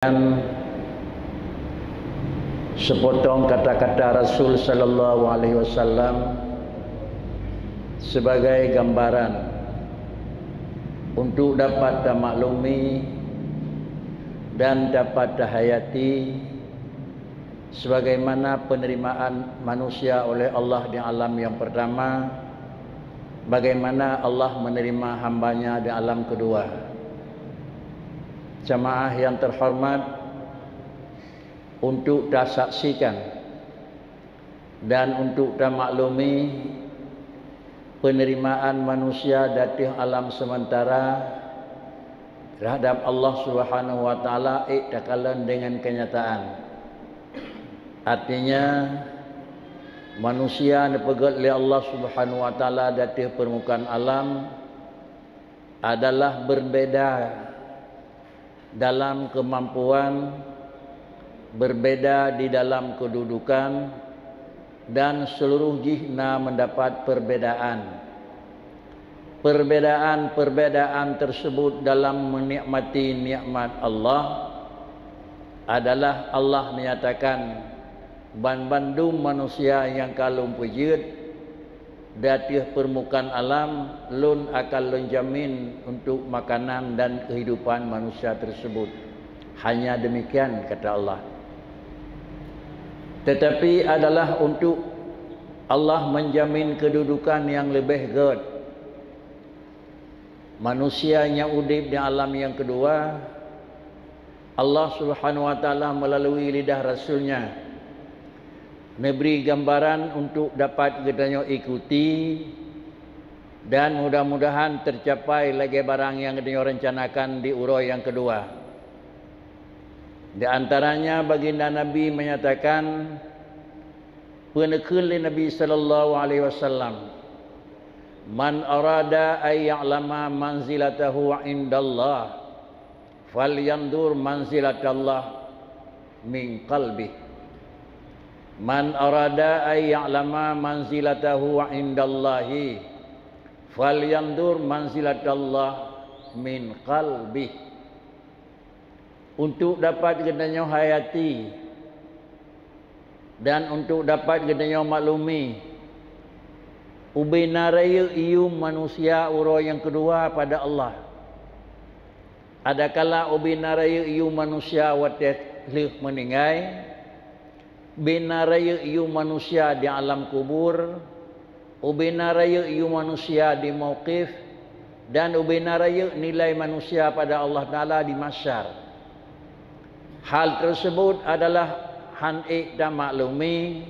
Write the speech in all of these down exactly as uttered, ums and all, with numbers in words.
Dan sepotong kata-kata Rasul sallallahu alaihi wasallam sebagai gambaran untuk dapat tamaklumi dan dapat tahayati sebagaimana penerimaan manusia oleh Allah di alam yang pertama, bagaimana Allah menerima hambanya di alam kedua. Jamaah yang terhormat, untuk tasaksikan dan untuk tamaklumi penerimaan manusia di ateueh alam sementara terhadap Allah Subhanahu wa Taala, ék takalon dengan kenyataan. Artinya, manusia neupeugét lé Allah Subhanahu wa Taala di ateueh peurmukaan alam adalah berbeda dalam kemampuan, berbeda di dalam kedudukan, dan seluruh jih na mendapat perbedaan. Perbedaan-perbedaan tersebut dalam menikmati nikmat Allah adalah Allah menyatakan, "Banmandum manusia nyang ka Lôn peujeuet di ateueh peurmukaan alam, Lôn akan Lôn jamin untuk makanan dan kehidupan manusia tersebut." Hanya demikian, kata Allah. Tetapi adalah untuk Allah menjamin kedudukan yang lebih gét. Manusia nyang udeb di alam nyang keudua, Allah Subhanahu wa Taala meulalu lidah Rasul-Nya neubri gambaran untuk dapat geutanyoe ikuti, dan mudah-mudahan teucapai lagée barang nyang geutanyoe reuncanakan di uroe nyang keudua. Di antaranya, Baginda Nabi menyatakan, peunekheun lé Nabi sallallahu alaihi wasallam, "Man arada ay ya'lama manzilatahu indallah, falyandur manzilatallah min qalbih. Man arada ay ya'lama manzilatahu indallahi, falyandur manzilatallah min qalbih." Untuk dapat geutanyoe hayati dan untuk dapat geutanyoe maklumi, ubena rayeuk yuem manusia uroe nyang keudua pada Allah. Adakala ubena rayeuk yuem manusia watée lheueh meuninggai, ubena rayeuk yuem manusia di alam kubur, ubena rayeuk yuem manusia di mauqif, dan ubena rayeuk nilai manusia pada Allah Taala di mahsyar. Hal tersebut adalah hán ék tamaklumi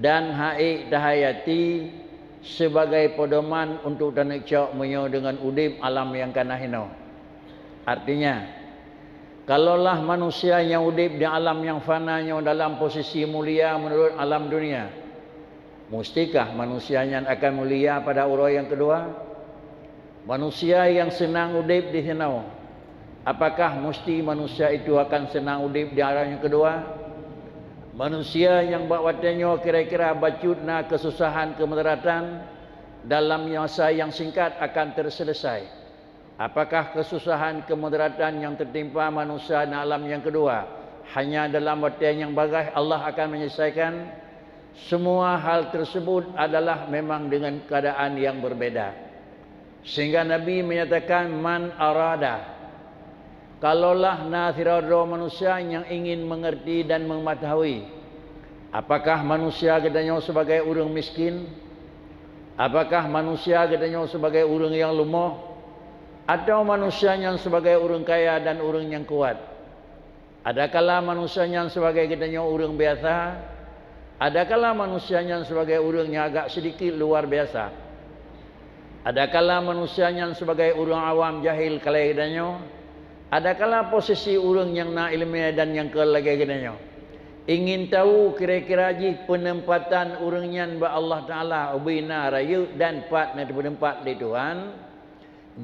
dan hán ék tahayati sebagai pedoman untuk taneuk cok meunyoe deungon udeb alam nyang ka na hinoe. Artinya, kalaulah manusia nyang udeb di alam nyang fana nyoe dalam posisi mulia meunurot alam dunia, mustikah manusia nyan akan mulia pada uroe nyang keudua? Manusia nyang seunang udeb di sinoe, apakah musti manusia itu akan seunang udeb di alam nyang keudua? Manusia nyang bak watée nyoe kira-kira bacut na keususahan keumeudaratan dalam masa nyang singkat akan teuseuleusai. Apakah keususahan keumeudaratan nyang teutimpa manusia di alam nyang keudua hanya dalam watée nyang bagaih Allah akan menyelesaikan? Semua hal tersebut adalah memang dengan keadaan yang berbeda. Sehingga Nabi menyatakan, "Man arada." Kalaulah na sidroe-droe manusia nyang ingin mengerti dan mengetahui, apakah manusia geutanyoe sebagai ureuëng miskin? Apakah manusia geutanyoe sebagai ureuëng nyang lumoh? Atawa manusia nyan sebagai ureuëng kaya dan ureuëng nyang kuat? Adakala manusia nyan sebagai geutanyoe ureuëng biasa? Adakala manusia nyan sebagai ureuëng nyang agak sedikit luar biasa? Adakala manusia nyan sebagai ureuëng awam jahil keu lagée geutanyoe? Adakala posisi ureuëng nyang na iéleumé dan nyang keu lagée geutanyoe? Ingin tahu kira-kira jih peuneumpatan ureuëng nyan bak Allah Taala ubena rayeuk dan pat na teupeuteumpat lé Tuhan?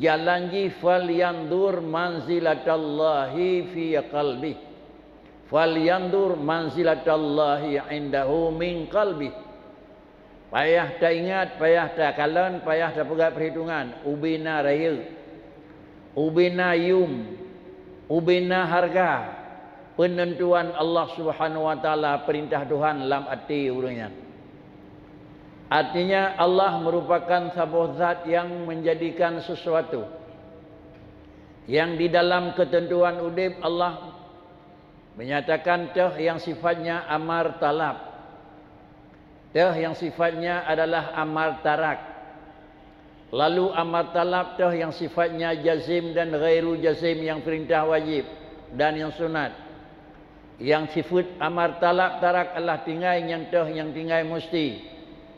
Jalan jih, "Falyandur manzilatallahi fi qalbih. Falyandur manzilatallahi indahu min qalbih." Payah taingat, payah takalon, payah tapeugah peuhitongan, ubena rayeuk, ubena yuem, ubena hareuga, Peunentuan Allah Subhanahu wa Taala, peurintah Tuhan lam até ureuëng nyan. Artinya, Allah meurupakan saboh zat nyang meunjadikan sisuatu nyang di dalam keuteuntuan udeb. Allah menyatakan teuh nyang sifatnya amar talab, teuh nyang sifatnya adalah amar tarak. Lalu amar talab teuh nyang sifatnya jazim dan ghairu jazim, nyang peurintah wajéb dan nyang sunat. Nyang sifeuet amar talab tarak adalah tinggai, nyang teuh nyang tinggai musti.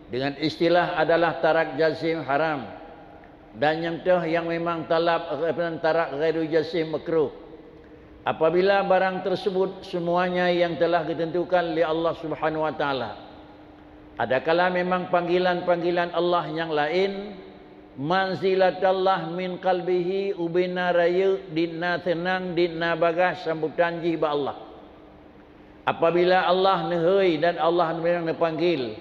Dengan istilah adalah tarak jazim haram. Dan nyang teuh nyang memang talab, eh, tarak ghairu jazim makruh. Apabila barang tersebut semuanya yang telah ditentukan oleh Allah Subhanahu wa Taala, adakala memang panggilan-panggilan Allah nyang laén, manzilatallah min qalbihi, ubena rayeuk di na seunang, di na bagaih sambutan jih bak Allah. Apabila Allah neuhôi dan Allah memang neupanggil,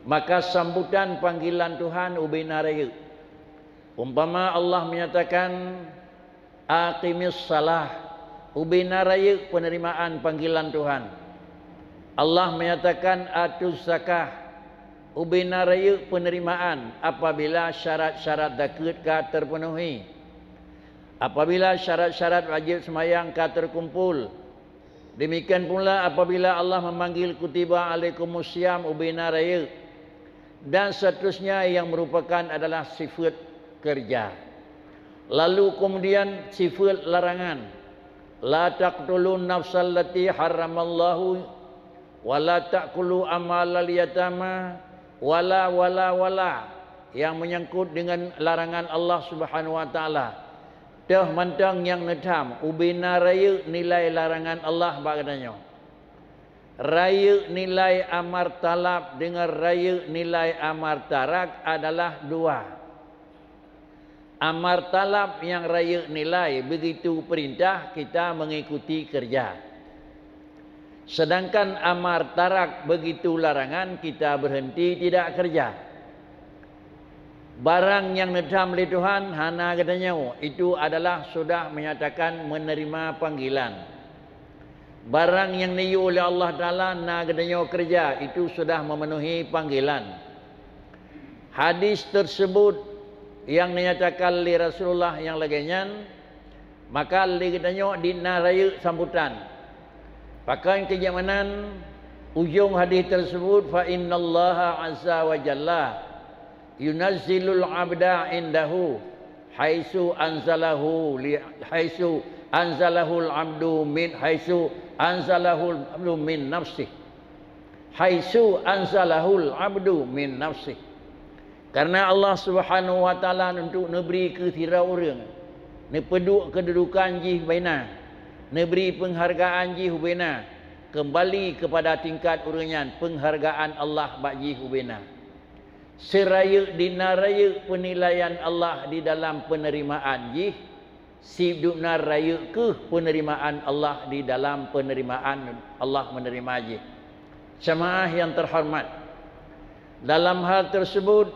maka sambutan panggilan Tuhan ubena rayeuk. Umpama Allah menyatakan, "Aqimis salah," ubena rayeuk peunerimaan panggilan Tuhan. Allah menyatakan, "Atuz zakah," ubena rayeuk peunerimaan apabila syarat-syarat zakeuet ka terpenuhi. Apabila syarat-syarat wajéb seumayang ka terkumpul, demikian pula apabila Allah memanggil, "Kutiba alaikumus siyam," ubena rayeuk, dan seterusnya yang merupakan adalah sifeuet keureuja. Lalu kemudian sifeuet larangan, "La taqtulun nafsal lati harramallahu, wa la ta'kulu amwalal yatama, wala, wala, wala," yang menyangkut dengan larangan Allah Subhanahu wa Taala. Teuh mantong nyang neutham, ubena rayeuk nilai larangan Allah bak geutanyoe. Rayeuk nilai amar talab deungon rayeuk nilai amar tarak adalah dua. Amar talab nyang rayeuk nilai, begitu perintah kita mengikuti kerja. Sedangkan amar tarak, begitu larangan kita berhenti tidak kerja. Barang nyang neutham lé Tuhan hana geutanyoe, itu adalah sudah menyatakan menerima panggilan. Barang nyang neuyue lé Allah Taala na geutanyoe keureuja, itu sudah memenuhi panggilan. Hadis tersebut nyang neunyatakan lé Rasulullah nyang lagée nyan, maka lé geutanyoe di na rayeuk sambutan. Pakon keu jak meunan, ujong hadis tersebut, "Fa innallaha azza wa jalla yunazzilul abda indahu haitsu anzalahu li, haitsu anzalahul abdu min, haitsu anzalahul abdu min nafsih." Haitsu anzalahul abdu min nafsih. Karena Allah Subhanahu wa Taala untuk neubri keu sidroe ureuëng, neupeuduek keududukan jih ubena, neubri peunghargaan jih ubena, keumbali keupada tingkat ureuëng nyan peunghargaan Allah bak jih ubena. Seurayeuk di na rayeuk peunilaian Allah di dalam peunerimaan jih, sidub na rayeuk keuh peunerimaan Allah di dalam peunerimaan Allah meuneurimah jih. Jamaah nyang teuhoreumat, dalam hal teusebut,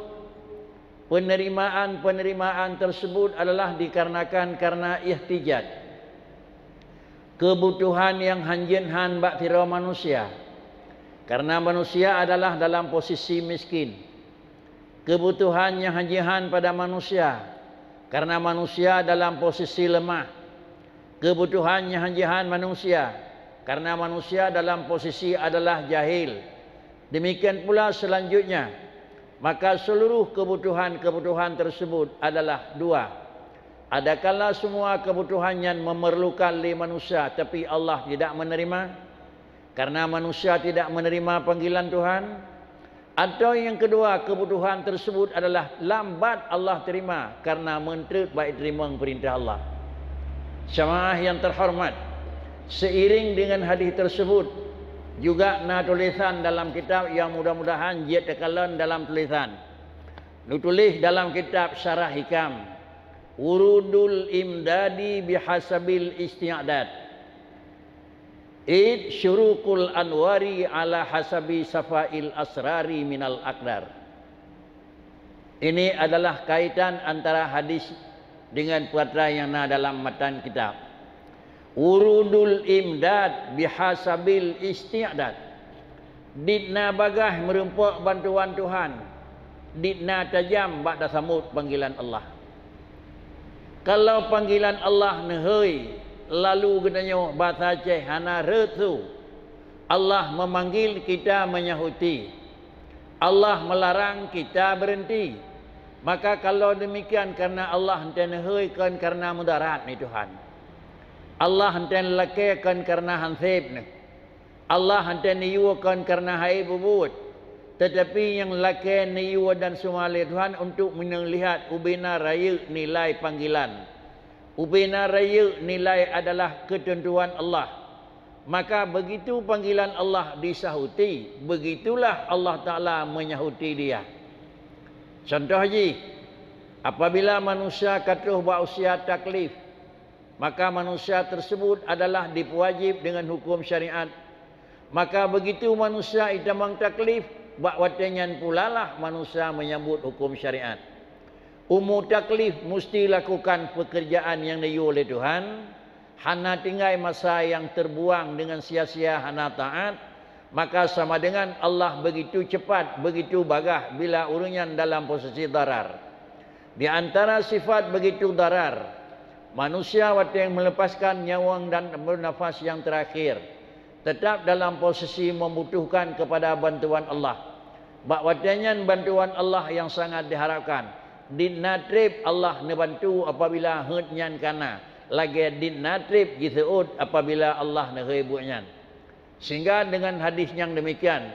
peunerimaan-peunerimaan teusebut adalah dikarenakan kareuna ihtijaj, keubutuhan nyang hanjeuet hán bak sidroe manusia, kareuna manusia adalah dalam posisi miskin. Keubutuhan nyang hanjeuet hán pada manusia, kareuna manusia dalam posisi leumah. Keubutuhan nyang hanjeuet hán manusia, kareuna manusia dalam posisi adalah jahil. Demikian pula selanjutnya, maka seluruh keubutuhan-keubutuhan teusebut adalah dua. Adakala semua keubutuhan nyan memerlukan lé manusia, tapi Allah tidak menerima, kareuna manusia tidak menerima panggilan Tuhan, atau nyang keudua, keubutuhan teusebut adalah lambat Allah terima kareuna meunteut bak teurimong peurintah Allah. Jamaah nyang teuhoreumat, seiring dengan hadis teusebut, juga na tulésan dalam kitab nyang mudah-mudahan jeuet takalon dalam tulésan. Neutuléh dalam kitab Syarah Hikam, "Wurudul imdadi bihasabil isti'dad. Id syuruqul anwari ala hasabi safail asrari minal aqdar." Ini adalah kaitan antara hadis dengan peurata nyang na dalam matan kitab. Urudul imdad bihasabil isti'dad. Dit na bagaih meurumpok bantuan Tuhan, dit na tajam bak tasambot panggilan Allah. Kalau panggilan Allah neuhôi, lalu geutanyoe basa Aceh hana rhot su. Allah memanggil, kita menyahuti. Allah melarang, kita berhenti. Maka kalau demikian, karena Allah hantei neuhôi, kon karena mudarat ni Tuhan. Allah hantei lakée, kon karena hanseb neuh. Allah hantei neuyue, kon karena hai bubuet. Tetapi nyang lakée, neuyue dan seumah lé Tuhan untuk meuneulihat ubena rayeuk nilai panggilan. Ubena rayeuk nilai adalah keuteuntuan Allah. Maka begitu panggilan Allah disahuti, begitulah Allah Taala menyahuti dia. Contoh jih, apabila manusia ka troh bak usia taklif, maka manusia tersebut adalah dipeuwajib dengan hukum syariat. Maka begitu manusia itamong taklif, bak watée nyan pulalah manusia menyambut hukum syariat. Umu taklif musti lakukan pekerjaan nyang neuyue lé Tuhan, hana tinggai masa nyang terbuang dengan sia-sia hana taat, maka sama dengan Allah begitu cepat, begitu bagaih bila ureuëng nyan dalam posisi darar. Di antara sifat begitu darar, manusia watée melepaskan nyawöng dan bernafas nyang terakhir, tetap dalam posisi membutuhkan kepada bantuan Allah. Bak watée nyan bantuan Allah nyang sangat diharapkan. Dit na treb Allah neubantu apabila heuet nyan kana, lagée dit na treb jiseuôt apabila Allah neuhôi buet nyan. Sehingga dengan hadis nyang demikian,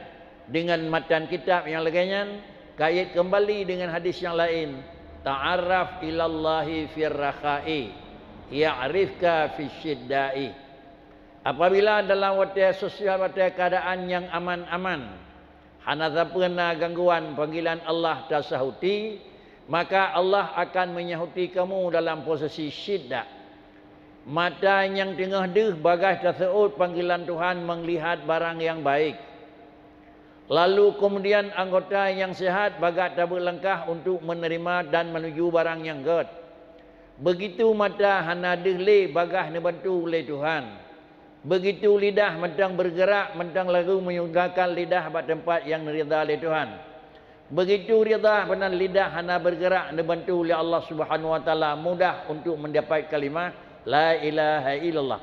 dengan matan kitab nyang lagée nyan, kait keumbali dengan hadis nyang laén, "Ta'arraf ilallahi fir rakha'i, ya'rifka fis syidda'i." Apabila dalam watée sosial, watée keadaan nyang aman-aman, hana sapeue na gangguan, panggilan Allah tasahuti, maka Allah akan menyahuti kamu dalam posisi syiddah. Mata nyang teungoh deuh bagaih taseuôt panggilan Tuhan meulihat barang nyang baik. Lalu kemudian anggota nyang sehat bagaih tabeuet langkah untuk menerima dan menuju barang nyang gét. Begitu mata hana deuh lé bagaih neubantu lé Tuhan. Begitu lidah mantong bergerak, mantong lalu menyudakan lidah bak teumpat nyang neuridha lé Tuhan. Begitu ridha meunan lidah hana bergerak neubantu lé Allah Subhanahu wa Taala, mudah untuk mendapat kalimah la ilaha illallah.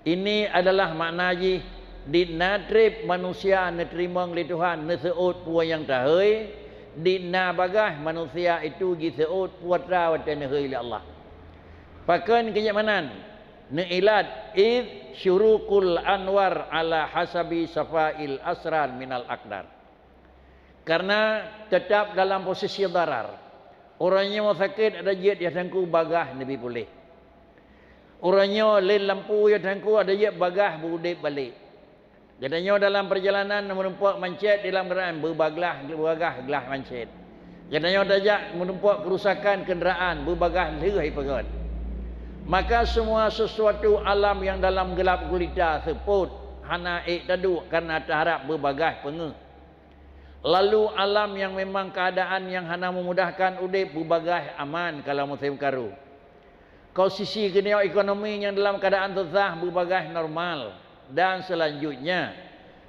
Ini adalah makna jih, dit na treb manusia neuteurimong lé Tuhan, neuseuôt peue nyang tahôi, dit na bagaih manusia itu jiseuôt peue atra watée neuhôi lé Allah. Pakon keu jeuet meunan? Neuilat, id syuruqul anwar ala hasabi safail asrar minal aqdar. Karena tetap dalam posisi darar. Uroe nyoe sakét, ada jeuet ya Teungku bagaih neubi puléh. Uroe nyoe lén lampu ya Teungku, ada jeuet bagaih beu udeb balek. Geutanyoe dalam perjalanan meurumpok mancét di dalam kendaraan, beubaglah, beubagaih glah mancét. Geutanyoe tajak meurumpok kerusakan kendaraan, beubagaih lheueh ipeugét. Maka semua sesuatu alam yang dalam gelap gulita seupôt, hana ék taduek karena taharap beubagaih peungeuh. Lalu alam nyang memang keadaan nyang hana memudahkan udeb, beubagaih aman kalau musim karu. Kondisi geutanyoe ekonomi nyang dalam keadaan susah, beubagaih normal, dan selanjutnya.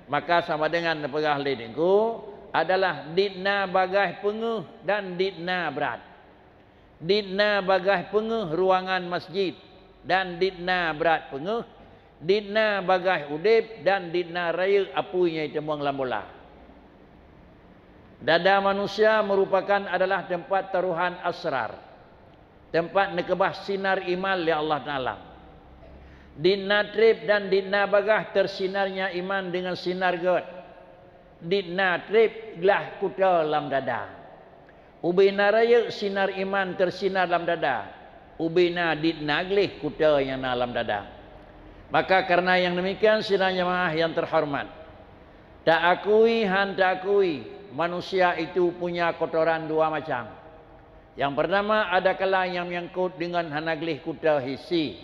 Maka sama dengan neupeugah lé Teungku, adalah dit na bagaih peungeuh dan dit na brat. Dit na bagaih peungeuh ruangan masjid, dan dit na brat peungeuh, dit na bagaih udeb, dan dit na rayeuk apui nyang itamong lam bola. Dada manusia merupakan adalah tempat taruhan asrar, tempat neukeubah sinar iman lé Allah Taala. Dit na treb dan dit na bagaih tersinarnya iman dengan sinar gét. Dit na treb glah kuta lam dada. Ubena rayeuk sinar iman teusinar lam dada, ubena dit na gleh kuta nyang na lam dada. Maka karena nyang demikian, sidang jamaah yang terhormat, taakui han taakui, manusia itu punya kotoran dua macam. Yang pertama, ada kala nyang menyangkut dengan hana gleh kuta hisi.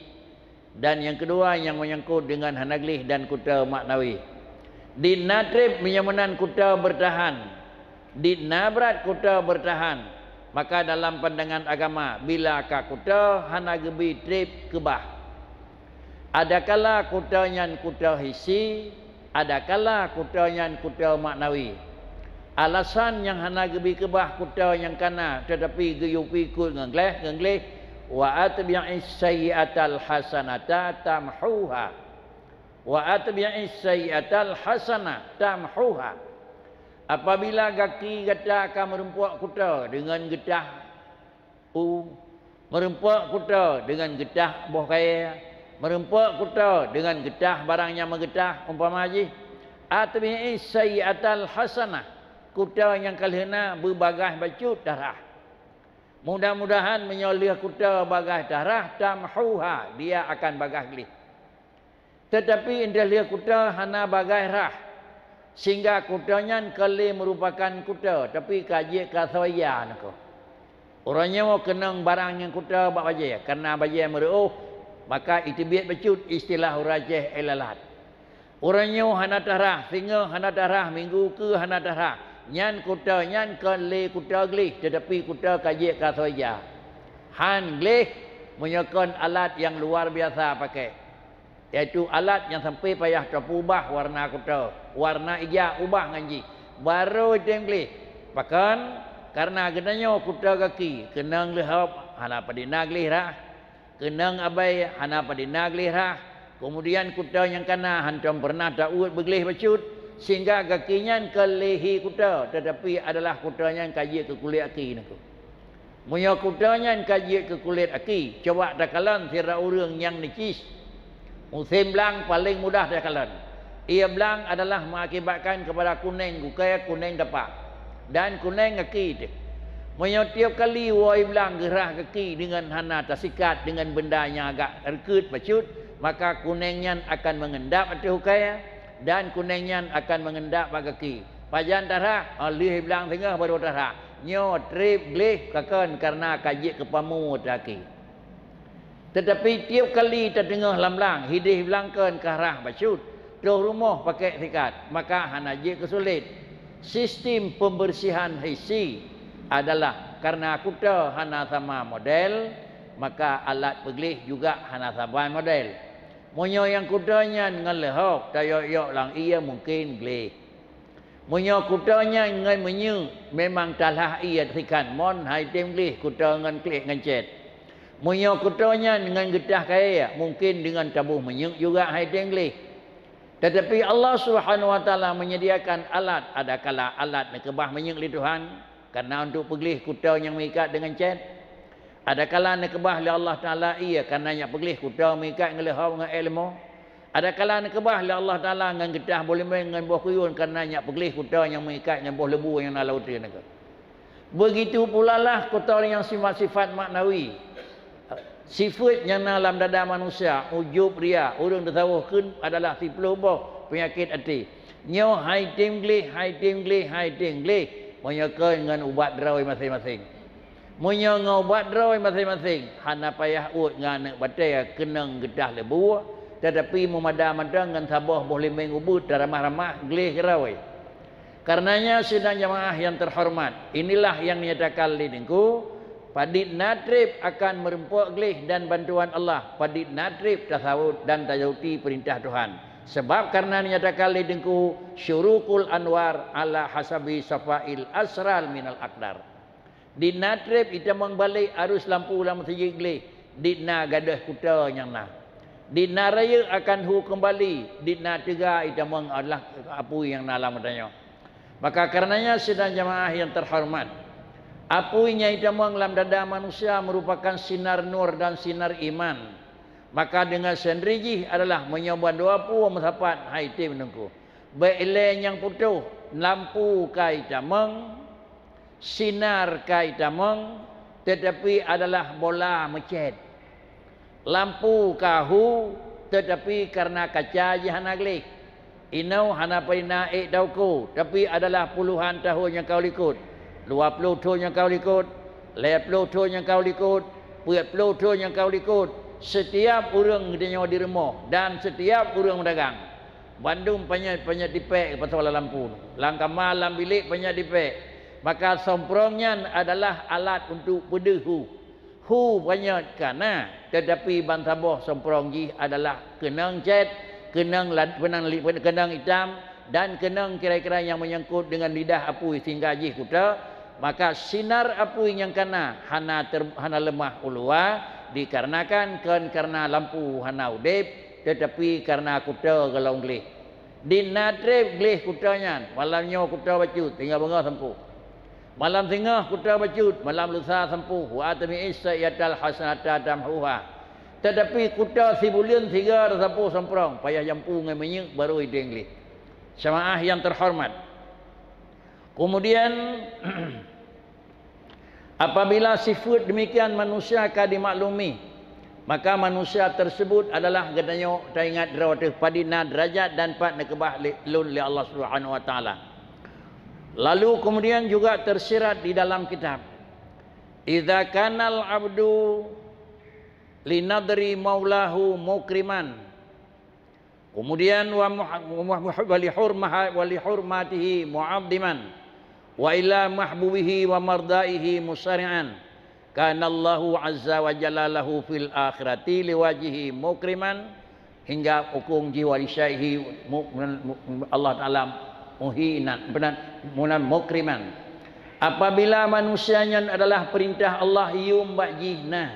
Dan nyang keudua nyang menyangkut dengan hana gleh dan kuta maknawi. Dit na treb meunyoe meunan kuta beurtahan, dit na brat kuta beurtahan, maka dalam pandangan agama, bila ka kuta hana geubi treb keubah. Adakala kuta nyan kuta hissi, adakala kuta nyan kuta maknawi. Alasan nyang hana geubi keubah kuta nyang kana, teutapi geuyue pikot ngon gleh, ngon gleh, "Wa atbi'is sayyi'atal hasanata tamhuha." "Wa atbi'is sayyi'atal hasanah tamhuha." Apabila gaki gata ka meurumpok kuta deungon geutah u, meurumpok kuta deungon geutah boh kayée, meurumpok kuta deungon geutah barang nyang meugeutah, umpama jih, "Atbi'is sayyi'atal hasanah," kuta nyang ka lheueh na beubagaih bacut tarhah. Mudah-mudahan meunyoe lheueh kuta bagaih tarhah, tamhuha, dia akan bagaih gleh. Teutapi indeh lheueh kuta hana bagaih rhah, sehingga kuta nyan kon lé meurupakan kuta, tapi ka jeuet keu asoe ya neuko. Uroe nyoe keunong barang nyang kuta bak bajée, kareuna bajée meureuôh, maka iteubiet bacut istilah ureuëng Aceh ilalat. Uroe nyoe hana tarhah, singoh hana tarhah, minggu keue hana tarhah, nyan kuta nyan kon lé kuta gleh, teutapi kuta ka jeuet keu asoe ya. Han gleh meunyoe kon alat nyang luar biasa pakai. Yaitu alat nyang sampai payah tapeuubah warna kuta, warna ija ubah ngon jih, barô item gleh. Pakon? Kareuna geutanyoe kuta gaki keunong leuhob hana padina gleh rhah, keunong abai hana padina gleh rhah, keumudian kuta nyang kana hántom peureunah tauet beugleh bacut, sehingga gaki nyan kon lé hi kuta, teutapi adalah kuta nyan ka jeuet keu kulét aki neuko. Meunyoe kuta nyan ka jeuet keu kulét aki, coba takalon sidroe ureuëng nyang neucis. Musém blang paleng mudah takalon. Ié blang adalah mengakibatkan keupada kuneng gukée, kuneng tapak, dan kuneng gaki teuh. Meunyoe tieb kali woe blang geurhah gaki deungon hana tasikat deungon benda nyang agak reukeut bacut, maka kuneng nyan akan meungendap ateueh gukée, dan kuneng nyan akan meungendap bak gaki. Pajan tarhah? Oh, lheueh blang singoh barô tarhah. Nyoe treb gleh kakon kareuna ka jeuet keu pamu teuh aki. Teutapi tieb kali tateungoh lam blang, hideh blang kon ka rhah bacut, troh rumoh pakék sikat, maka hana jeuet keu sulet. Sistem pembersihan hissi adalah kareuna kuta hana sama model, maka alat peugleh juga hana saban model. Meunyoe nyang kuta nyan ngon leuhob tayok-yok lam ié, mungken gleh. Meunyoe kuta nyan ngon minyeuk, memang talah ié sikan mon hai tem gleh kuta ngon klék ngon cét. Meunyoe kuta nyan ngon geutah kayée, mungken deungon taboh minyeuk juga hai tem gleh. Teutapi Allah Subhanahu wa Taala menyediakan alat, adakala alat neukeubah minyeuk lé Tuhan, kareuna untuk peugleh kuta nyang meuikat deungon cét. Adakala neukeubah lé Allah Taala ié kareuna nyak peugleh kuta meuikat ngon leuhob ngon ilmu. Adakala neukeubah lé Allah Taala ngon geutah boh limeng ngon boh kuyun kareuna nyak peugleh kuta nyang meuikat ngon boh leubue nyang na lam uteuen nanggroe. Begitu pulalah kuta nyang sifat-sifat maknawi. Sifeuet nyang na lam dada manusia, ujub, ria, ureuëng teusawoh kheun adalah siplôh boh peunyakét até. Nyoe hai tem gleh, hai tem gleh, hai tem gleh, meunyoe kon ngon ubat droe maséng-maséng. Meunyoe ngon ubat droe maséng-maséng, hana payah uet ngon aneuëk batée keunong geutah leubue, teutapi meumada mantong ngon saboh boh limeng ubeut taramah-ramah gleh droe. Karenanya, sidang jamaah yang terhormat, inilah yang dinyatakan lé Teungku, padit na treb akan meurumpok gleh dan bantuan Allah, padit na treb tasawot dan tayuti peurintah Tuhan. Sebab karena dinyatakan lé Teungku, syurukul anwar ala hasabi safail asral minal akdar. Di na treb itamong balek arus lampu lam meuseujid gleh, di na gadôh kuta nyang na. Di na rayeuk akan hu keumbali, di na teuga itamong adalah apui nyang na lam geutanyoe. Maka karenanya, sidang jamaah yang terhormat, apui nyang itamong lam dada manusia merupakan sinar nur dan sinar iman. Maka deungon sendiri jih adalah meunyoe bandua peue meusapat hai tem Teungku. Bèk ilée nyang putôh, lampu ka itamong, sinar ka itamong, teutapi adalah bola meucét. Lampu ka hu, teutapi kareuna kaca jih hana gleh. Inoe hana peurina ék tauko, tapi adalah puluhan tahun nyang ka u likot, dua ploh thon nyang ka u likot, lhée ploh thon nyang ka u likot, peuet ploh thon nyang ka u likot, setiap ureuëng geutanyoe di rumoh dan setiap ureuëng meudagang, bandum panyét-panyét tipék geupasoe lam lampu. Lam kama, lam bilék panyét tipék. Maka somprong nyan adalah alat untuk peudeuh hu. Hu panyét ka na, Teutapi bansaboh somprong jih adalah keunong cét, keunong lad-, keunong li-, keunong itam, dan keunong kira-kira nyang meunyangkot deungon lidah apui sehingga jih kuta, maka sinar apui nyang kana hana ter-, hana leumah u luwa, dikarenakan kon kareuna lampu hana udeb, teutapi kareuna kuta golom gleh. Di na treb gleh kuta nyan, malam nyoe kuta bacut, singoh beungoh sampôh. Malam singoh kuta bacut, malam lusa sampôh, wa atbi'is sayyi'atal hasanata tamhuha. Teutapi kuta sibuleuen siga sampôh somprong, payah jampu ngon minyeuk baru ideng gleh. Jamaah yang terhormat. Kemudian, apabila sifeuet demikian manusia ka dimaklumi, maka manusia tersebut adalah geutanyoe taingat droe teuh padit na derajat dan pat neukeubah lé, lôn lé Allah Subhanahu wa Taala. Lalu kemudian juga tersirat di dalam kitab, "Idza kanal abdu linadri maulahu mukriman." Kemudian, "Wa muh-, wa muh-, wa li hurmaha-, wa li hurmatihi mu'azziman, wa ila mahbubihi wa mardaihi musari'an, kanallahu azza wa jalla lahu fil akhirati liwajihi mukriman," hingga hukung jih, "Wa li syaihi mu-, mu-, Allah Taala muhinan, benar, munan mukriman." Apabila manusia nyan adalah perintah Allah yum bak jih na,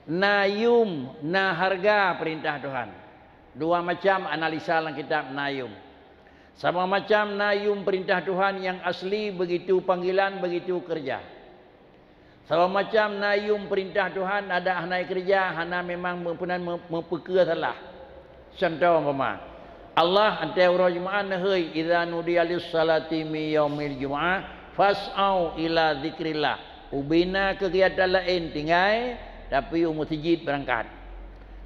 na yum, na harga perintah Tuhan. Dua macam analisa lam kitab na yum. Saboh macam na yum perintah Tuhan nyang asli, begitu panggilan, begitu keureuja. Saboh macam na yum perintah Tuhan, adak hana keureuja, hana memang meupunan me-, meupeukeue salah. Contoh umpama, Allah antée uroe Jumaat neuhôi, "Idza nudiya lis salati min yaumil jumu'ah fas'au ila dzikrillah." Ubena keugiatan laén tinggai, tapi u meuseujid beurangkat.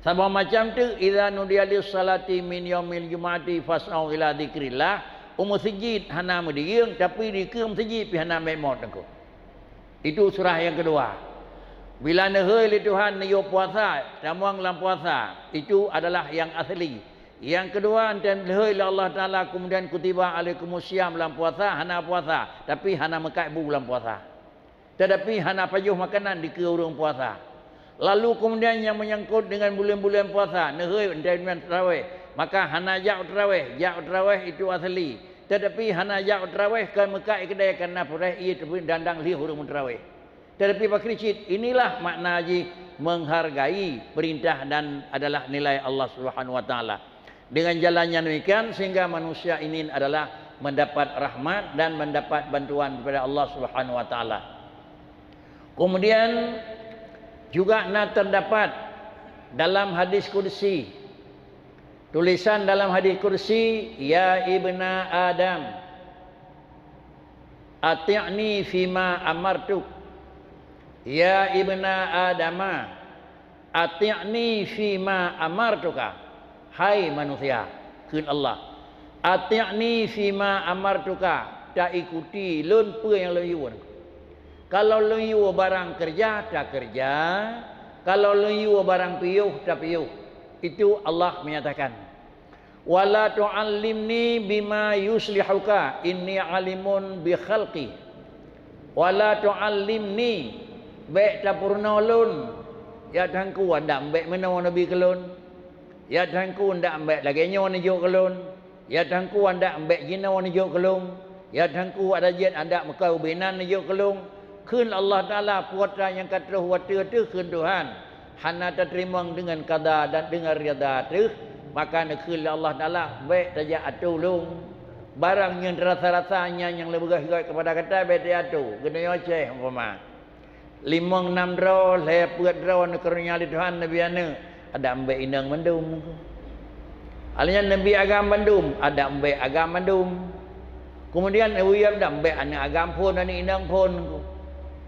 Saboh macam teuk, "Idza nudiya lis salati min yaumil jumu'ati fas'au ila dzikrillah." U meuseujid hana meudiyeueng, tapi dikeue meuseujid pih hana meuet mot teungku. Itu surah yang kedua. Bila neuhôi lé Tuhan neuyue puasa, tamong lam puasa, itu adalah yang asli. Yang kedua, neuhôi lé Allah Taala, kemudian kutiba alaikumus siyam lam puasa, hana puasa, tapi hana meukat bu lam puasa. Tetapi hana pajoh makanan dikeue ureuëng puasa. Lalu kemudian nyang meunyangkot dengan buleuen-buleuen puasa, neuhôi untuk buleuen tarawih, maka hana jak u tarawih, jak u tarawih itu asli. Tetapi hana jak u tarawih kon meukat keudée karena peureulée ie teupeu dandang lheueh ureuëng meutarawih. Tetapi bak keucit, inilah makna jih menghargai perintah dan adalah nilai Allah Subhanahu wa Taala. Dengan jalannya demikian, sehingga manusia ini adalah mendapat rahmat dan mendapat bantuan daripada Allah Subhanahu wa Taala. Kemudian juga na terdapat dalam hadis qudsi, tulisan dalam hadis qudsi, "Ya ibna Adam, ati'ni fima amartuk." Ya ibna Adama, "Ati'ni fima amartuka." Hai manusia, kheun Allah, "Ati'ni fima amartuka," taikuti lôn peue nyang lôn yue. Kalau lôn yue barang keureuja, takeureuja. Kalau lôn yue barang piôh, tapiôh. Itu Allah menyatakan. "Wala tu'allimni bima yuslihuka, inni alimun bi khalqi." "Wala tu'allimni," bék tapeurunoe lôn. Ya Tuhanku, ndak bék meunoe neubi keu lôn. Ya Tuhanku, ndak bék lagée nyoe neujok keu lôn. Ya Tuhanku, ndak bék jinoe neujok keu lôn. Ya Tuhanku, ada jeuet ndak meukawen binan neujok keu lôn. Kheun Allah Taala, peue atra nyang ka troh watée teuh kheun Tuhan. Hana tateurimong deungon kada dan deungon rida teuh, maka neukheun lé Allah Taala, bék tajak atô lôn. Barang nyang tarasa-rasa nyan nyang leubeh gét kepada gata, bék tajak atô. Geutanyoe Aceh umpama. Limong nam droe, lhée peuet droe neukaronia lé Tuhan neubi aneuëk, adak bék inong mandum. Alheuh nyan neubi agam mandum, adak bék agam mandum. Kemudian, eh, uyueb dan bék aneuëk agam phon, aneuëk inong phon.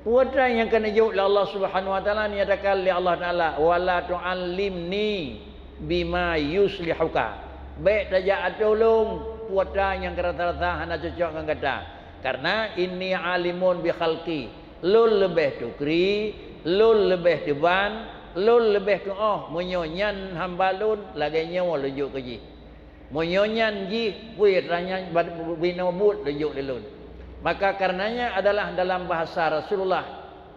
Peue atra nyang ka neujok lé Allah Subhanahu wa Taala, nyatakan lé Allah Taala, "Wala tu'allimni bima yuslihuka." Bék tajak atô lôn peue atra nyang ka rasa-rasa hana cocok ngon gata. Karena inni alimun bi khalqi. Lôn leubeh tukri, lôn leubeh teuban, lôn leubeh tuoh. Meunyoe nyan hamba lôn, lagée nyoe lôn jok keu jih. Meunyoe nyan jih, peue atra nyan binoe buet lôn jok lé lôn. Maka karenanya adalah dalam bahasa Rasulullah,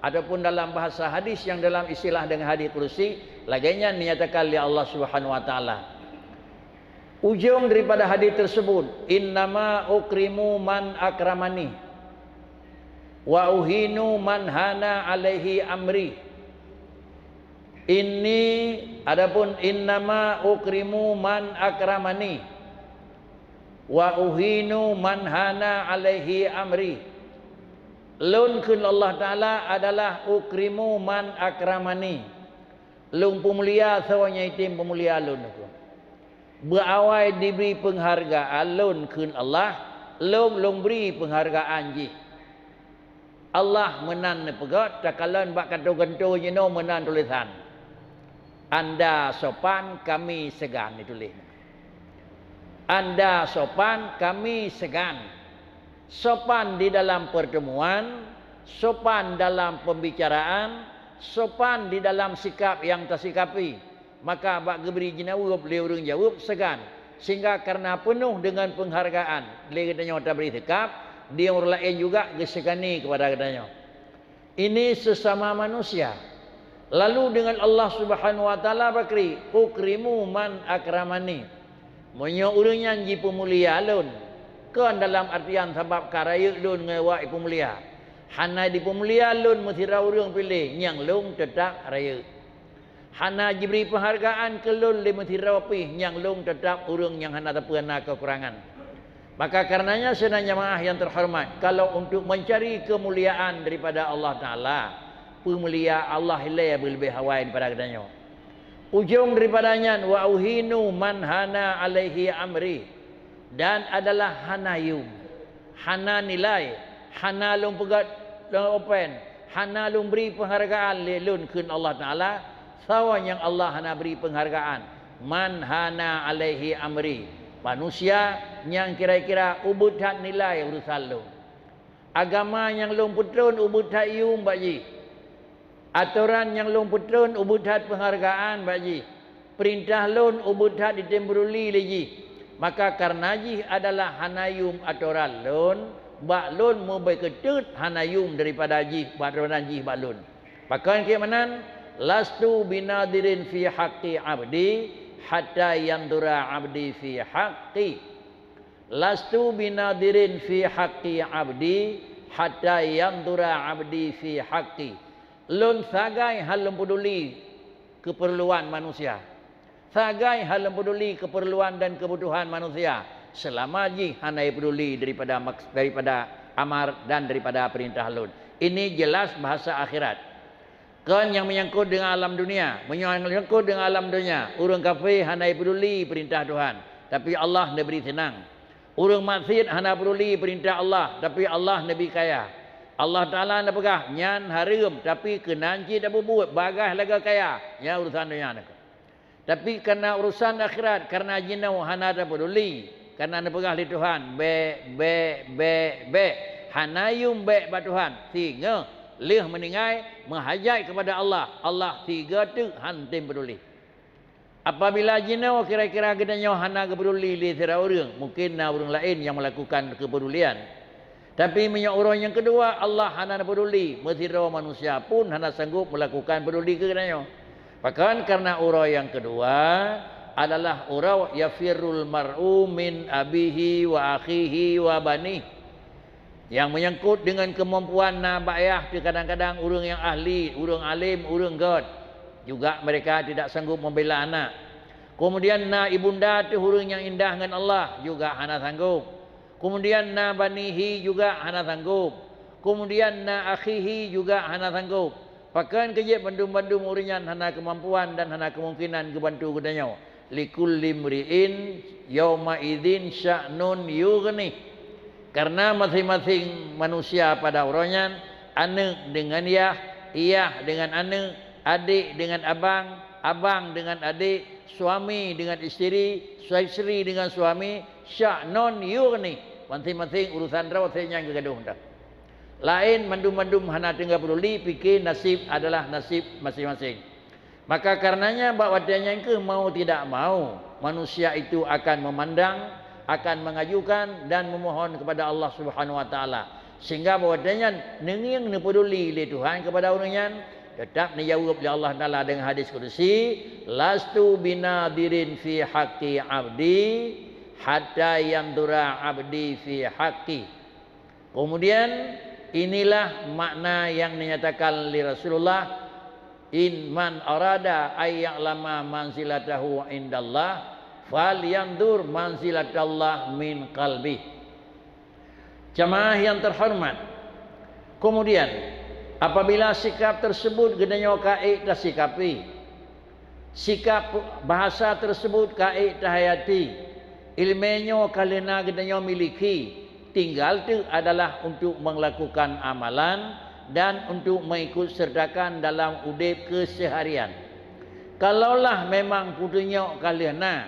Ataupun dalam bahasa hadis yang dalam istilah dengan hadis kursi, lagée nyan dinyatakan lé Allah Subhanahu wa Taala. Ujong daripada hadis tersebut, "Innama ukrimu man akramani, wa uhinu man hana alaihi amri." Ini adapun, "Innama ukrimu man akramani, wa uhinu man hana alaihi amri." Lôn kheun Allah Taala adalah ukrimu man akramani. Lôn peumulia soe nyang item peumulia lôn. Beuawai dibri peunghargaan lôn kheun Allah, lôn lôn bri peunghargaan jih. Allah meunan neupeugah, takalon bak kantô-kantô jinoe meunan tulisan. Anda sopan, kami segan, dituléh. Anda sopan, kami segan. Sopan di dalam pertemuan, sopan dalam pembicaraan, sopan di dalam sikap yang tasikapi. Maka bak geubri jinaweueb lé ureuëng jaweueb segan, sehingga karena peunoh deungon peunghargaan lé geutanyoe tabri sikap, di ureuëng laén juga geusegani keupada geutanyoe. Ini sesama manusia. Lalu dengan Allah Subhanahu wa Taala bakri, "Ukrimu man akramani." Meunyoe ureuëng nyan jipeumulia lôn, kon dalam artian sabab ka rayeuk lôn ngon awak jipeumulia. Hana dipeumulia lôn meusidroe ureuëng piléh, nyang lôn teutab rayeuk. Hana jibri peunghargaan keu lôn lé meusidroe pih, nyang lôn teutab ureuëng nyang hana sapeue na keukurangan. Maka karenanya, sidang jamaah yang terhormat, kalau untuk mencari kemuliaan daripada Allah Taala, peumulia Allah ilée beuleubeh awai daripada geutanyoe. Ujong daripada nyan, "Wa uhinu man hana alaihi amri," dan adalah hana yum, hana nilai, hana lôn peugét lôn open, hana lôn bri peunghargaan lé lôn kheun Allah Taala, soe nyang Allah hana bri peunghargaan, "Man hana alaihi amri," manusia nyang kira-kira ubit that nilai urusan lôn. Agama nyang lôn peutrön ubit that yum bak jih. Atoran nyang lôn peutrön ubit that peunghargaan bak jih. Peurintah lôn ubit that jitem peuduli lé jih. Maka kareuna jih adalah hana yum atoran lôn, bak lôn meubeukeuteut hana yum daripada jih, bak atoran jih bak lôn. Pakon keuh meunan, "Lastu binadirin fi haqqi abdi hatta yandura abdi fi haqqi." "Lastu binadirin fi haqqi abdi hatta yandura abdi fi haqqi." Lôn sagai hana lôn peuduli keupeurluan manusia. Sagai hana lôn peuduli keupeurluan dan keubutuhan manusia, seulama jih hana jipeuduli daripada maks-, daripada amar dan daripada peurintah lôn. Ini jelas bahasa akhirat. Kon nyang meunyangkot deungon alam dunia. Meunyoe nyang meunyangkot deungon alam dunia, ureuëng kafé hana jipeuduli peurintah Tuhan, tapi Allah neubri seunang. Ureuëng maksiet hana peuduli peurintah Allah, tapi Allah neubri kaya. Allah Taala neupeugah, "Nyan hareuem, tapi keunan cit tapeubuet, bagaih lagée kaya." Nyan urusan donya nyoe. Tapi kareuna urusan akhirat, kareuna jinoe hana tapeuduli, kareuna neupeugah lé Tuhan, "Bék, bék, bék, bék." Hana yum bék bak Tuhan, singoh lheueh meuninggai meuhajat keupada Allah, Allah sigoe teuk han tem peuduli. Apabila jinoe kira-kira geutanyoe hana geupeuduli lé sidroe ureuëng, mungkin na ureuëng laén nyang meulakukan keupedulian. Tapi meunyoe uroe nyang keudua Allah hana neupeuduli, meusidroe manusia pun hana sanggob meulakukan peuduli keu geutanyoe. Pakon? Kareuna uroe nyang keudua adalah uroe yafirrul mar'u min abihi wa akhihi wa banih. Nyang meunyangkot deungon keumampuan na bak yah, kadang-kadang ureuëng nyang ahli, ureuëng além, ureuëng gét, juga mereka tidak sanggob membela anak. Kemudian na ibunda teuh ureuëng nyang indah ngon Allah, juga hana sanggob. Kemudian na banihi juga hana sanggob. Kemudian na akhihi juga hana sanggob. Pakon keuh jeuet bandum-bandum ureuëng nyan hana keumampuan dan hana keumungkinan geubantu geutanyoe? "Likulli mri'in yauma idzin sya'nun yughni." Kareuna maséng-maséng manusia pada uroe nyan, aneuëk deungon yah, yah deungon aneuëk, adék deungon abang, abang deungon adék, suami deungon isteri, isteri deungon suami, sya'nun yughni, maséng-maséng urusan droe, sép nyang geugadoh mantong. Laén mandum-mandum hana tinggai peuduli, pike nasib adalah nasib maséng-maséng. Maka karenanya bak watée nyan keuh, mau tidak mau, manusia itu akan memandang, akan mengajukan dan memohon kepada Allah Subhanahu wa Taala. Sehingga bahwa nyan neungieng neupeuduli lé Tuhan kepada ureuëng nyan, tetap neujaweueb lé Allah Taala dengan hadis kudusi, "Lastu binadirin fi haqqi abdi hatta yandura abdi fi haqqi." Kemudian, inilah makna yang dinyatakan oleh Rasulullah, "In man arada ay ya'lama manzilatahu indallah, fal yandur manzilatallah min qalbi." Jamaah yang terhormat, kemudian, apabila sikap tersebut geutanyoe ka ék tasikapi, sikap bahasa tersebut ka ék tahayati, iéleumé nyoe ka lheueh na geutanyoe miliki, tinggal teuk adalah untuk melakukan amalan dan untuk mengikut sertakan dalam udeb keseharian. Kalaulah memang peutunyok ka lheueh na,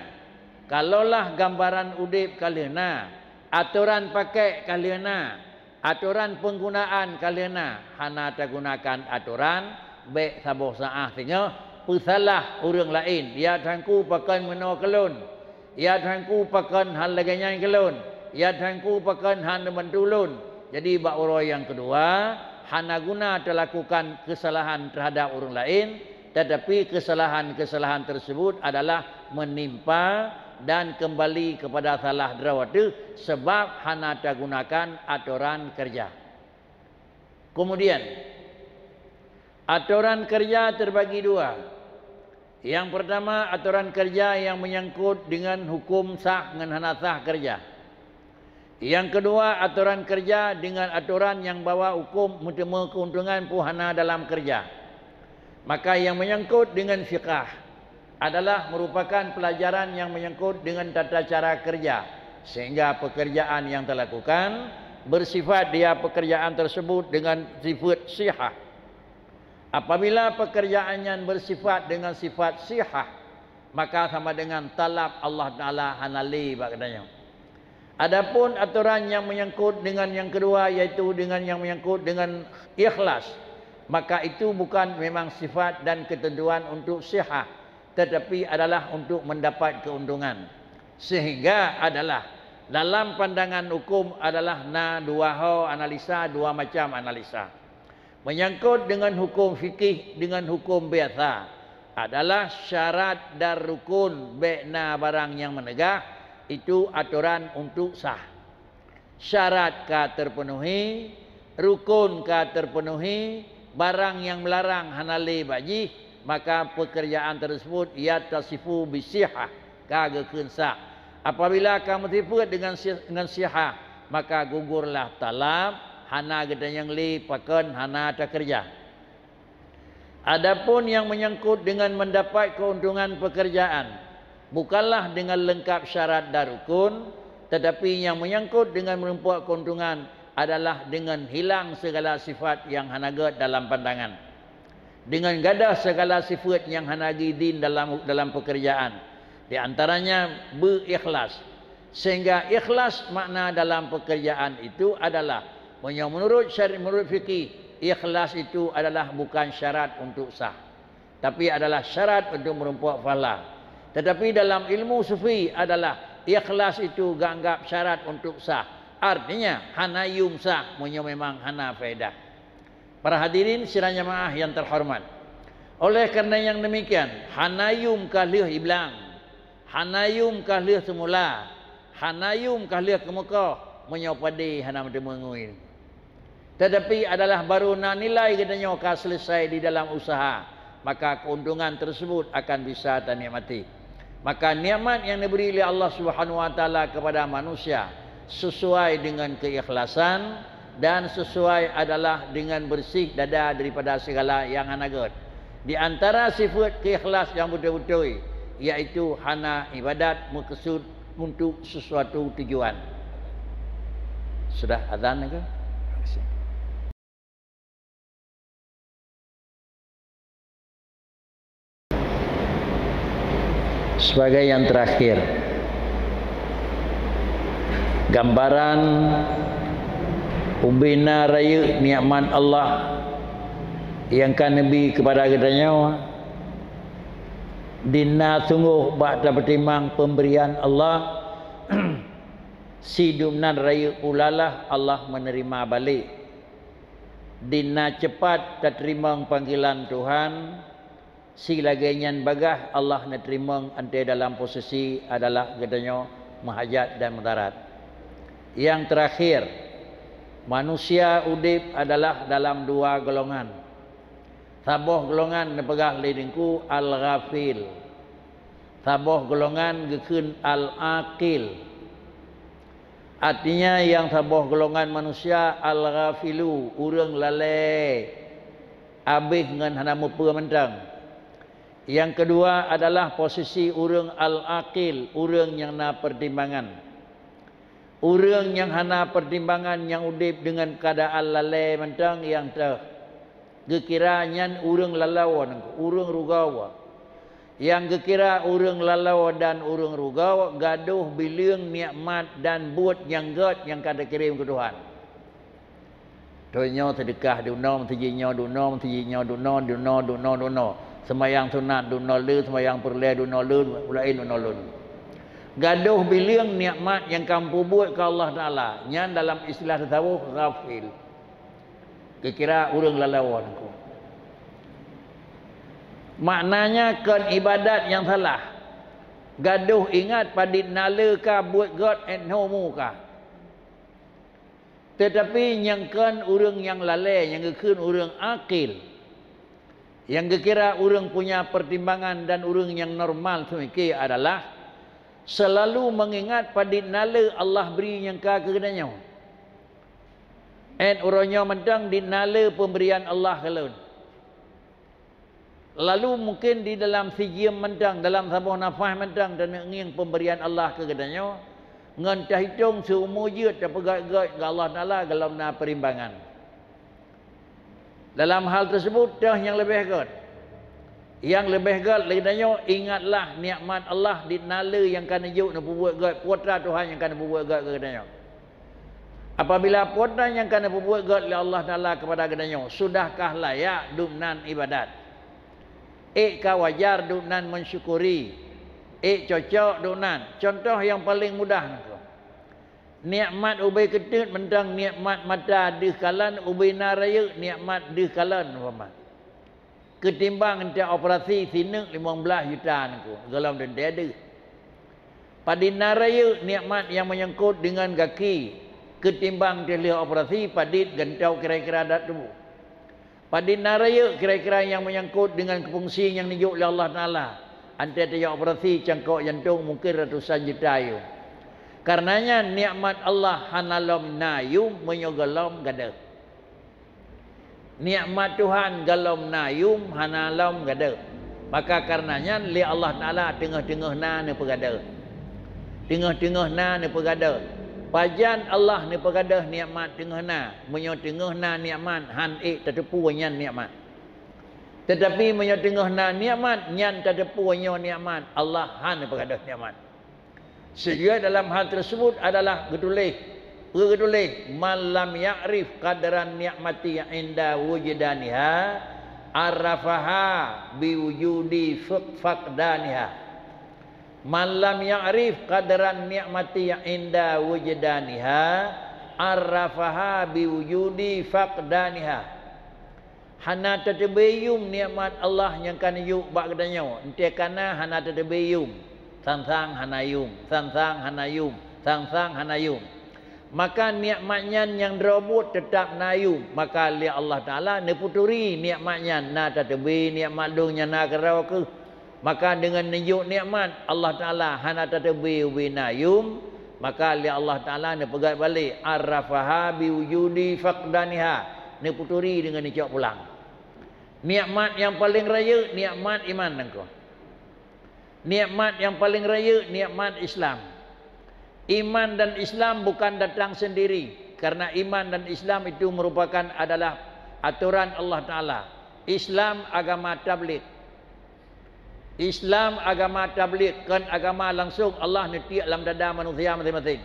kalaulah gambaran udeb ka lheueh na, atoran pakék ka lheueh na, atoran peunggunaan ka lheueh na, hana tagunakan atoran, bék saboh saáh singoh peusalah ureuëng laén, "Ya Teungku, pakon meunoe keu lôn? Ya Teungku, pakon hán lagée nyan keu lôn? Ya Teungku, pakon hán neubantu lôn?" Jadi, bak uroe nyang keudua, hana guna talakukan keusalahan teuhadab ureuëng laén, tetapi keusalahan-keusalahan tersebut adalah menimpa dan kembali kepada salah droe teuh, sebab hana tagunakan atoran keureuja. Kemudian, atoran keureuja terbagi dua. Yang pertama, atoran keureuja yang menyangkut dengan hukum sah ngon hana sah keureuja. Yang kedua, atoran keureuja dengan atoran nyang bahwa hukum meuteumé keuntungan peue hana dalam keureuja. Maka yang menyangkut dengan fiqah adalah merupakan pelajaran yang menyangkut dengan tata cara keureuja, sehingga pekerjaan yang talakukan bersifat dia pekerjaan tersebut dengan sifat sihah. Apabila pekerjaan nyan bersifat dengan sifat sihah, maka sama dengan talab Allah Taala hana lé bak geutanyoe. Adapun atoran nyang menyangkut dengan nyang keudua, yaitu dengan nyang menyangkut dengan ikhlas, maka itu bukan memang sifat dan ketentuan untuk sihah, tetapi adalah untuk mendapat keuntungan. Sehingga adalah dalam pandangan hukum adalah na dua ho analisa, dua macam analisa. Menyangkut dengan hukum fikih dengan hukum biasa adalah syarat dan rukun bék na barang nyang meunegah, itu atoran untuk sah. Syarat ka terpenuhi, rukun ka terpenuhi, barang nyang meularang hana lé bak jih, maka pekerjaan tersebut yattashifu bisihah, ka geukheun sah. Apabila ka meusifeuet dengan si-, ngon sihah, maka gugurlah talab, hana geutanyong lé pakon hana takeureuja. Adapun yang menyangkut dengan mendapat keuntungan pekerjaan, bukanlah dengan lengkap syarat dan rukun, tetapi yang menyangkut dengan meureumpok keuntungan adalah dengan hilang segala sifat yang hana gét dalam pandangan, dengan gadôh segala sifat yang hana gét dalam, dalam pekerjaan, di antaranya beu ikhlas. Sehingga ikhlas makna dalam pekerjaan itu adalah, meunyoe menurut syari-, menurut fikih, ikhlas itu adalah bukan syarat untuk sah, tapi adalah syarat untuk meureumpok pahala. Tetapi dalam ilmu sufi adalah ikhlas itu geuanggap syarat untuk sah. Artinya, hana yum sah meunyoe memang hana faedah. Para hadirin sidang jamaah yang terhormat, oleh karena yang demikian, hana yum ka lheueh iblang, hana yum ka lheueh seumula, hana yum ka lheueh keumeukoh, meunyoe padé hana meuteumé ngui. Tetapi adalah baru na nilai geutanyoe ka selesai di dalam usaha, maka keuntungan tersebut akan bisa tanikmati. Maka nikmat yang diberi oleh Allah Subhanahu wa Taala kepada manusia sesuai dengan keikhlasan dan sesuai adalah dengan bersih dada daripada segala yang hana gét. Di antara sifat keikhlas yang beutôi-beutôi, yaitu hana ibadat meukeusud untuk sesuatu tujuan. Sudah azan ke? Sebagai yang terakhir, gambaran ubena rayeuk nikmat Allah yang ka neubi kepada geutanyoe, di na sunggoh bak tapeutimang pemberian Allah, Sidum nan rayeuk pulalah Allah meuneurimong balek. Di na ceupat tateurimong panggilan Tuhan, si lagée nyan bagaih Allah neuteurimong antée dalam posisi adalah geutanyoe meuhajat dan meudarat. Nyang teurakhir, manusia udeb adalah dalam dua golongan. Saboh golongan neupeugah lé Teungku al-ghafil. Saboh golongan geukheun al-aqil. Artinya, nyang saboh golongan manusia al-ghafilu, ureuëng lalée, abéh ngon hana mupeue mantong. Nyang keudua adalah posisi ureuëng al-aqil, ureuëng nyang na peutimbangan. Ureuëng nyang hana peutimbangan nyang udeb deungon keuadaan lalée mantong nyang teuh. Geukira nyan ureuëng laloe, ureuëng rugoe. Nyang geukira ureuëng laloe dan ureuëng rugoe gadôh bileueng nikmat dan buet nyang gét nyang ka teukirém keu Tuhan. Teunyoe seudeukah dunoe, meusijinyoe dunoe, meusijinyoe dunoe, dunoe, dunoe, dunoe. Seumayang sunat dunoe le, seumayang peureulée dunoe le, laén dunoe le. Gadôh bileueng nikmat nyang ka meupubuet keu Allah Taala, nyan dalam istilah tasawuf ghafil. Geukira ureuëng laloe nangku. Maknanya kon ibadat nyang salah. Gadôh ingat padit na le ka buet gét enho muka. Teutapi nyang kon ureuëng nyang lalée nyang geukheun ureuëng akil, nyang geukira ureuëng punya peutimbangan dan ureuëng nyang normal seumike adalah seulalu meungingat padit na le Allah bri nyang ka keu geutanyoe. Ét uroe nyoe mantong dit na le peumbrian Allah keu lôn. Lalu mungken di dalam sijeuem mantong, dalam saboh nafah mantong, taneuk ngieng peumbrian Allah keu geutanyoe, ngon tahitong siumu jeuet tapeugét-gét keu Allah Taala golom na peurimbangan. Dalam hal teusebut, toh nyang leubeh gét. Nyang leubeh gét lé geutanyoe, ingatlah nikmat Allah dit na le nyang ka neujok neupeubuet gét, peue atra Tuhan nyang ka neupeubuet gét keu geutanyoe. Apabila peue atra nyang ka neupeubuet gét lé Allah Taala keupada geutanyoe, sudahkah layak dum nan ibadat? Ék ka wajar dum nan meusyukuri? Ék cocok dum nan? Cuntoh nyang paleng mudah nangko. Nikmat ubé keuteut mantong nikmat mata deuh kalon, ubé na rayeuk nikmat deuh kalon umpama. Keutimbang teuoperasi sineuk limong blaih juta nangko, golom teuntée deuh. Padit na rayeuk nikmat nyang meunyangkot deungon gaki, keutimbang teuh lheueh operasi padit gantoe kira-kira dat tuboh. Padit na rayeuk kira-kira nyang meunyangkot deungon keufungsi nyang neujok lé Allah Taala, antée tajak operasi cangkok jantong mungken ratusan juta yuem. Kareuna nyan nikmat Allah hana lom na yuem meunyoe golom gadôh. Nikmat Tuhan golom na yuem hana lom gadôh. Maka kareuna nyan lé Allah Taala teungoh-teungoh na neupeugadôh. Teungoh-teungoh na neupeugadôh. Pajan Allah neupeugadôh nikmat teungoh na? Meunyoe teungoh na nikmat, han ék tateupeue nyan nikmat. Teutapi meunyoe teungoh na nikmat, nyan tateupeue nyoe nikmat, Allah han neupeugadôh nikmat. Sigoe dalam hal teusebut adalah geutuléh, peue geutuléh, "Man lam ya'rif qadran ni'mati 'inda wujdaniha, 'arafaha bi wujudi fuq-, faqdaniha." "Man lam ya'rif qadran ni'mati 'inda wujdaniha, 'arafaha bi wujudi faqdaniha." Hana tateubiet yuem nikmat Allah nyang ka neujok bak geutanyoe, enteuk kana hana tateubiet yuem, sang-sang hana yuem, sang-sang hana yuem, sang-sang hana yuem. Maka nikmat nyan nyang droe buet teutab na yuem, maka lé Allah Taala neupeuturi nikmat nyan, na tateubiet nikmat lôn nyang na keudroe keuh. Maka deungon neujok nikmat Allah Taala hana tateubiet ubé na yuem, maka lé Allah Taala neupeugét balek, "Arafaha bi wujudi faqdaniha," neupeuturi deungon neucok pulang. Nikmat nyang paleng rayeuk nikmat iman nangko. Nikmat nyang paleng rayeuk nikmat Islam. Iman dan Islam bukan datang sendiri, karena iman dan Islam itu merupakan adalah atoran Allah Taala. Islam agama tabligh. Islam agama tabligh, kon agama langsong Allah neutiek lam dada manusia maséng-maséng.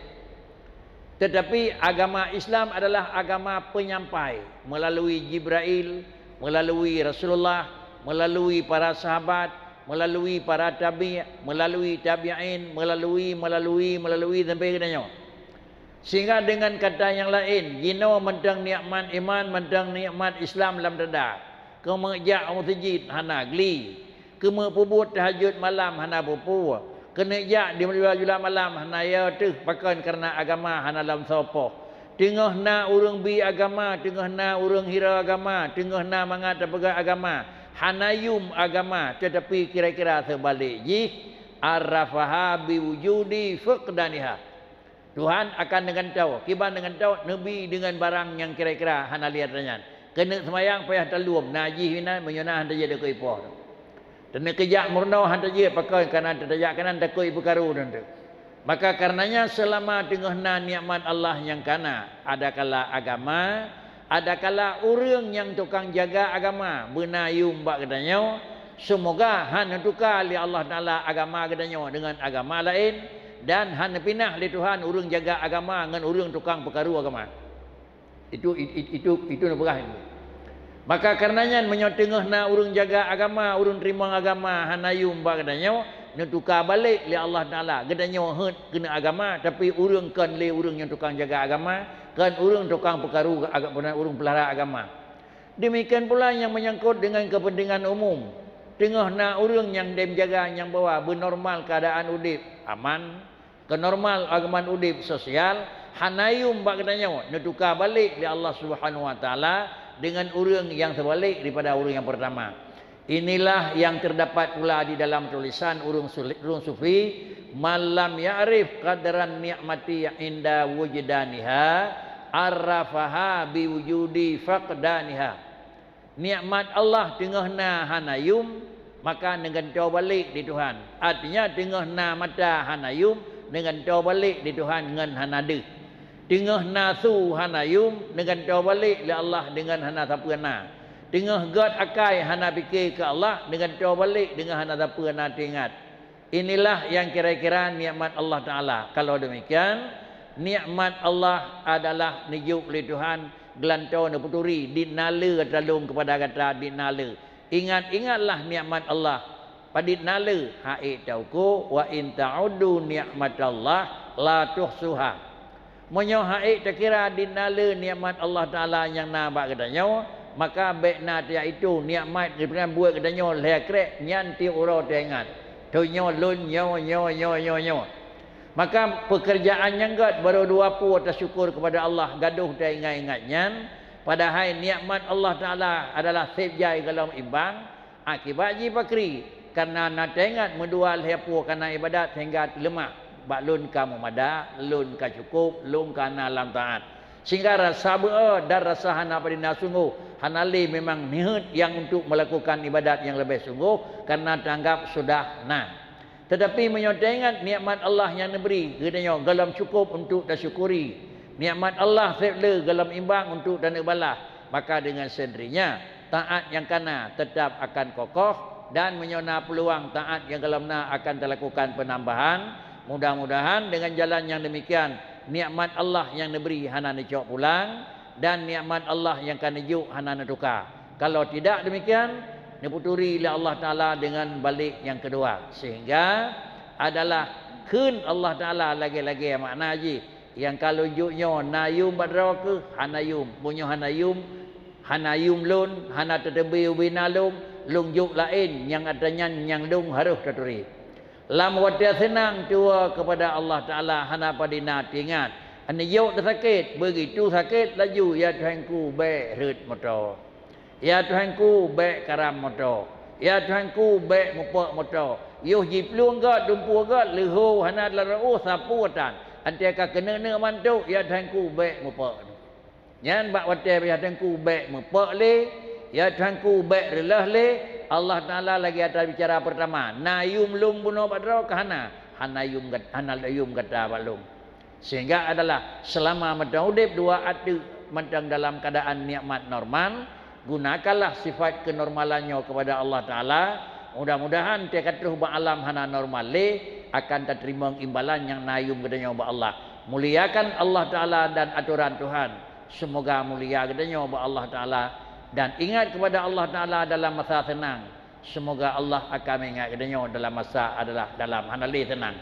Teutapi agama Islam adalah agama penyampai, meulalu Jibrail, meulalu Rasulullah, meulalu para sahabat, meulalu para tabi', meulalu tabi'in, meulalu, meulalu, meulalu sampai geutanyoe. Sehingga deungon kata nyang laén, jinoe mantong nikmat iman, mantong nikmat Islam lam dada. Keumeujak u meuseujid hana gli. Keumeupeubuet tahajud malam hana peue-peue. Keuneuk jak di jula-jula malam hana yo teuh, pakon kareuna agama hana lam soe poh. Teungoh na ureuëng bi agama, teungoh na ureuëng hira agama, teungoh na mangat tapeugah agama, hana yum agama, teutapi kira-kira seubalek jih, arafaha biwujudi fuqdaniha. Tuhan akan neugantoe, kiban neugantoe, neubi deungon barang nyang kira-kira hana lé atra nyan. Keuneuk seumayang payah talom, na jih inan, meunyoe na hana tajeuet takot ipoh. Teuneuk keujak meurunoe hana tajeuet, pakon kareuna tajak keunan takot ipeukaru teuntée. Maka kareuna nyan seulama teungoh na nikmat Allah nyang kana, adakala agama, adakala ureuëng nyang tukang jaga agama beuna yum bak geutanyoe, seumoga hana neutuka lé Allah Taala agama geutanyoe deungon agama laén, dan hana neupinah lé Tuhan ureuëng jaga agama ngon ureuëng tukang peukaru agama. Itu, it-, it-, itu, itu neupeugah itu. Maka kareuna nyan, meunyoe teungoh na ureuëng jaga agama, ureuëng teurimong agama hana yum bak geutanyoe, neutuka balek lé Allah Taala. Geutanyoe heuet keuneuk agama, tapi ureuëng kon lé ureuëng nyang tukang jaga agama, kon ureuëng tukang peukaru aga-, ureuëng peulara agama. Demikian pula nyang menyangkut dengan kepentingan umum. Teungoh na ureuëng nyang dem jaga nyang bahwa beunormal keuadaan udeb, aman, keunormal agama udeb sosial, hana yum bak geutanyoe, neutuka balek lé Allah Subhanahu Wa Taala deungon ureuëng nyang seubalek daripada ureuëng nyang pertama. Inilah yang terdapat pula di dalam tulisan ureuëng suli-, ureuëng sufi, "Man lam ya'rif qadran ni'mati inda wujdaniha, arafaha biwujudi faqdaniha." Nikmat Allah teungoh na hana yum, maka neugantoe balek di Tuhan. Artinya, teungoh na mata hana yum, neugantoe balek di Tuhan ngon hana deuh. Teungoh na su hana yum, neugantoe balek lé Allah deungon hana sapeue na. Teungoh gét akai hana pike keu Allah, neugantoe balek deungon hana sapeue na teuingat. Inilah yang kira-kira nikmat Allah Taala. Kalau demikian, nikmat Allah adalah neujok lé Tuhan geulantoe neupeuturi, dit na le gata lôn keupada gata, dit na le. Ingat-ingatlah nikmat Allah. Padit na le, ha'ék tauko, "Wa in ta'uddu ni'matallah la tuhsuha." Meunyoe ha'ék takira di na le nikmat Allah Taala nyang na bak geutanyoe, maka bék na teuitu nikmat geupeugah buet geutanyoe lhée krek nyan tieb uroe teuingat. Tanyoe lôn nyoe, nyoe, nyoe, nyoe, nyoe. Maka peukeurjaan nyang gét barô dua pue tasyukur keupada Allah gadôh taingat-ingat nyan, padahai nikmat Allah Taala adalah seb jai golom imbang, akibat jih pakri, kareuna na taingat meudua lhée pue kana iébadat sehingga teuleumah, bak lôn ka meumada, lôn ka cukôp, lôn ka na lam taát. Sehingga rasa beu-e dan rasa hana padina sunggoh, hana lé memang niheuet nyang untuk meulakukan iébadat nyang leubeh sunggoh, kareuna taanggab sudah na. Teutapi meunyoe taingat nikmat Allah nyang neubri geutanyoe golom cukôp untuk tasyukuri, nikmat Allah seb le golom imbang untuk taneubalah, maka deungon seundrinya taát nyang kana teutab akan kokoh, dan meunyoe na peuluwang taát nyang golom na akan talakukan peunambahan. Mudah-mudahan deungon jalan nyang deumikian, nikmat Allah nyang neubri hana neucok pulang, dan nikmat Allah nyang ka neujok hana neutuka. Kalau tidak demikian, neupeuturi lé Allah Taala deungon balek nyang keudua, sehingga adalah kheun Allah Taala lagée-lagée makna jih, nyang ka lôn jok nyoe na yum bak droe keuh, hana yum. Meunyoe hana yum, hana yum lôn, hana tateubi ubena lôn, lôn jok laén nyang atra nyan nyang lôn harôh taturi. Lam watée seunang tuwoe keupada Allah Taala hana padina teuingat. Neujok teusakét, beugitu sakét laju, "Ya Tuhanku, bék rhot moto. Ya Tuhanku, bék karam moto. Ya Tuhanku, bék mupok moto." Yoh jiplueng gét, dumpeue gét, leuho hana lam reuôh sapeue tan. Antée ka keuneuk-neuk mantok, "Ya Tuhanku, bék mupok." Nyan bak watée, "Ya Tuhanku, bék mupok lé, ya Tuhanku, bék reuloh lé," Allah Taala lagée ata bicara peurtama, "Na yum lôn bunoe bak droe kah hana?" "Hana yum gat-, hana yum gata bak lôn." Sehingga adalah seulama mantong udeb dua ateueh mantong dalam keuadaan nikmat normal, gunakanlah sifat keunormalan nyoe keupada Allah Taala. Mudah-mudahan teuka troh bak alam hana normal lé, akan tateurimong imbalan nyang na yum geutanyoe bak Allah. Muliakan Allah Taala dan atoran Tuhan. Seumoga mulia geutanyoe bak Allah Taala dan ingat keupada Allah Taala dalam masa seunang. Seumoga Allah akan meuingat geutanyoe dalam masa adalah dalam hana lé seunang.